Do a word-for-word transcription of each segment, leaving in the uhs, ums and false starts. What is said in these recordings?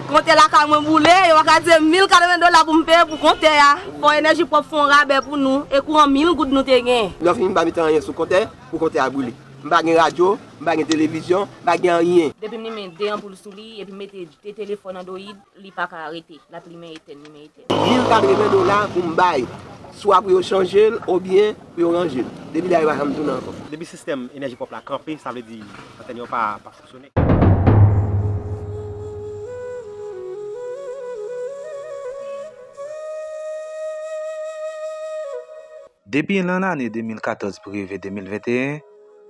Kontè lakay mwen boule, yo pa ka di mil katreven dola pou m peye pou kontè a. Fò Enèji Pwòp fè yon rabè pou nou, e kouran mil goud nou te gen. Lè w fini m pa mete anyen sou kontè, pou kontè a boule. M pa gen radyo, m pa gen televizyon, m pa gen anyen. Depi m limen de anpoul sou li, epi m mete de telefòn Android, li pa ka rete. L ap limen etèn, limen etèn. Mil katreven dola pou m bay. Swa pou yo chanje l, oubyen pou yo ranje l. Depi la, yo pa janm tounen ankò. Depi sistèm Enèji Pwòp la kanpe, sa vle di antèn yo pa, pa fonksyone. Depi nan lane de mil katòz pou rive de mil venteyen,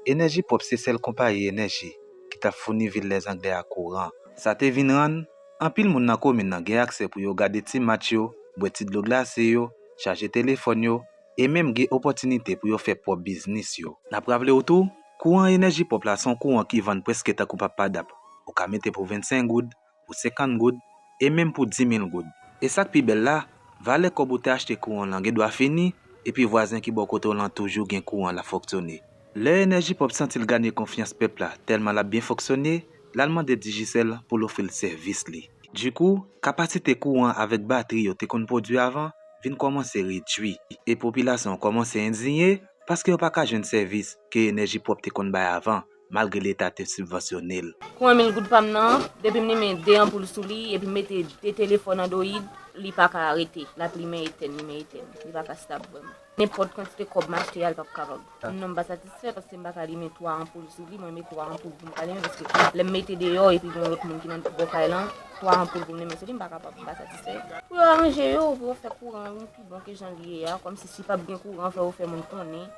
Enèji Pwòp se sèl konpayi enèji ki t ap founi vil Lèzanglè a kouran. Sa te vin rann anpil moun nan komin nan gen aksè pou yo gade ti match yo, bwè ti dlo glase yo, chaje telefòn yo, e menm gen opòtinite pou yo fè pwòp biznis yo. N ap raple w tou, kouran Enèji Pwòp la se yon kouran ki vann prèske tankou pap padap. Ou ka mete pou vennsenk goud, pou senkant goud, e menm pou di mil goud. E sa k pi bèl la, valè kòb ou te achte kouran lan gendwa fini, epi vwazen ki bò kote w lan toujou gen kouran l ap fonksyone. Lè Enèji Pwòp santi l ganye konfyans pèp la tèlman l ap byen fonksyone, l al mande Digicel pou l ofri l sèvis li. Dikou, kapasite kouran avèk batri yo te konn pwodui avan vin kòmanse redui, e popilasyon an kòmanse endiye paske yo pa ka jwenn sèvis ke Enèji Pwòp te konn bay avan, malgre Leta te sibvansyone l. Kouran mil goud pa m nan, depi m limen de anpoul sou li, epi m mete de telefòn Android, li pa ka rete. L ap limen etèn, limen etèn. Li pa ka stab vrèman. Nenpòt kantite kòb m achte a, li p ap kapab. Non, m pa satisfè paske m pa ka limen twa anpoul sou li. Mwen, men twa anpoul pou m ka limen paske lè m mete deyò epi gen lòt moun ki nan bò kay lan, twa anpoul pou m limen sou li, m pa kapab, m pa satisfè. Pou yo aranje yo, pou yo fè kouran an vin pi bon ke jan li ye a, kòmsi si p ap gen kouran, fò yo fè moun konnen.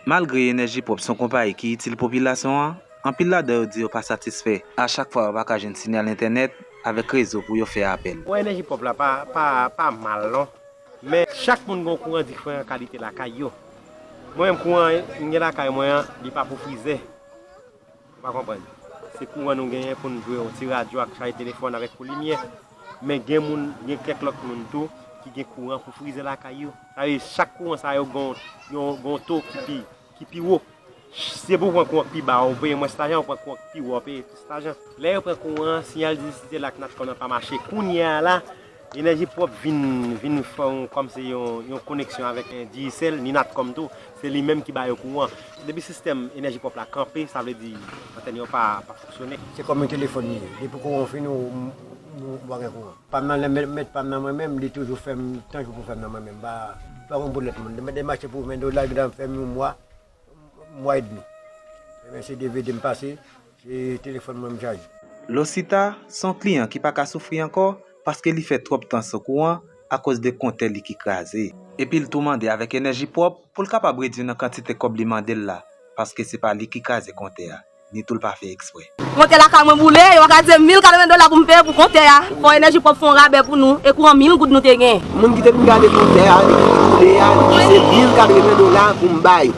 Malgre Enèji Pwòp se yon konpayi ki itil popilasyon an, anpil ladan yo di yo pa satisfè. A chak fwa yo pa ka jwenn siyal entènèt avèk rezo pou yo fè apèl. Bon, Enèji Pwòp la pa, pa, pa mal non. Men chak moun gen yon kouran diferan kalite lakay yo. Mwen menm kouran m gen lakay mwen an, li pa pou frizè. Ou pa konprann? Se kouran nou genyen pou n jwe yon ti radyo ak chaje telefòn avèk pou limyè. Men gen moun, gen kèk lòt moun tou ki gen kouran pou frizè lakay yo. Sa vle di chak kouran sa yo gen yon, yon, gen yon to ki pi, ki pi wo. Se pou w pran kouran k pi ba, ou peye mwens lajan, ou pran kouran k pi wo, ou peye plis lajan. Lè yo pran kouran an, siyal elektrisite la ak Natcom nan pa mache. Kounye a la, Enèji Pwòp vin, vin fè yon, kòmsi yon, yon koneksyon avèk, eh, Digicel, ni Natcom tou. Se li menm ki ba yo kouran. Depi sistèm Enèji Pwòp la kanpe, sa vle di antèn yo pa, pa fonksyone. Se kòm yon telefòn li ye. Depi kouran fini, ou, ou, ou pa gen kouran. Pa m nan, lè mèt, mèt pa m nan mwen menm, li toujou fè m, tanjou pou fè m nan mwen menm. Pa, pa gen pwoblèm moun. Lè m mache pou ven dola, li fè m yon mwa, mwa edmi. Ebyen, se D V D m pase, se telefòn mwen m chaje. Losita, se yon kliyan ki pa ka soufri ankò paske li fè twòp tan san kouran akoz de kontè li ki kraze. Epi l tou mande avèk Enèji Pwòp pou l kapab redui nan kantite kòb li mande l la, paske se pa li ki kraze kontè a, ni tou l pa fè eksprè. Kontè lakay mwen boule, yo pa ka di mil katreven dola pou m peye pou kontè a. Fò Enèji Pwòp fè yon rabè pou nou, e kouran mil goud nou te gen. Moun ki te vin gade kontè a, li ki boule a, li di se mil katreven dola pou m bay.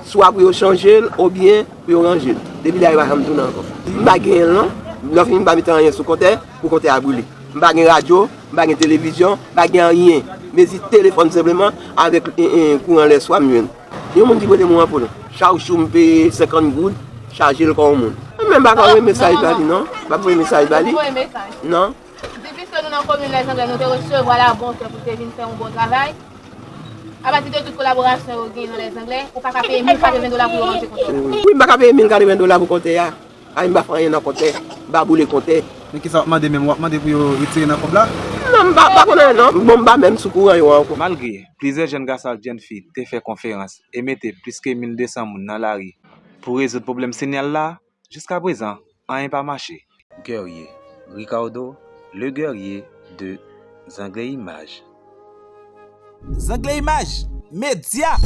Swa pou yo chanje l, oubyen pou yo ranje l. Depi la, yo pa janm tounen ankò. M pa genyen l non. Lè w fini, m pa mete anyen sou kontè, pou kontè a boule. M pa gen radyo, m pa gen televizyon, m pa gen anyen. Mezi telefòn senpleman avèk, eh, eh, kouran lèswa m jwenn. Yon moun ki pote m yon anpoul. Chak jou m peye senkant goud, chaje l kon yon moun. Mwen menm m pa ka voye mesaj ba li non. M pa voye mesaj ba li. Non. Difisil nou nan komin Lèzanglè, nou te resevwa la bonte pou te vin fè yon bon travay. Apati de tout kolaborasyon yo gen nan Lèzanglè, ou pa ka peye mil katreven dola pou yo ranje kontè a. Wi, m pa ka peye mil katreven dola pou kontè a. Ay, m pa fè anyen nan kontè. M pa boule kontè. Men kisa w ap mande menm? W ap mande pou yo retire nan kòb la? Non, m pa, pa konnen non. Bon, m pa menm sou kouran yo ankò. Malgre plizyè jèn gason ak jèn fi te fè konferans e mete plis ke mil de san moun nan lari pou rezoud pwoblèm sinyal la, jiskaprezan, anyen pa mache. Guerrier, Ricardo, le guerrier de Zanglè Imaj. Zanglè Imaj, medya!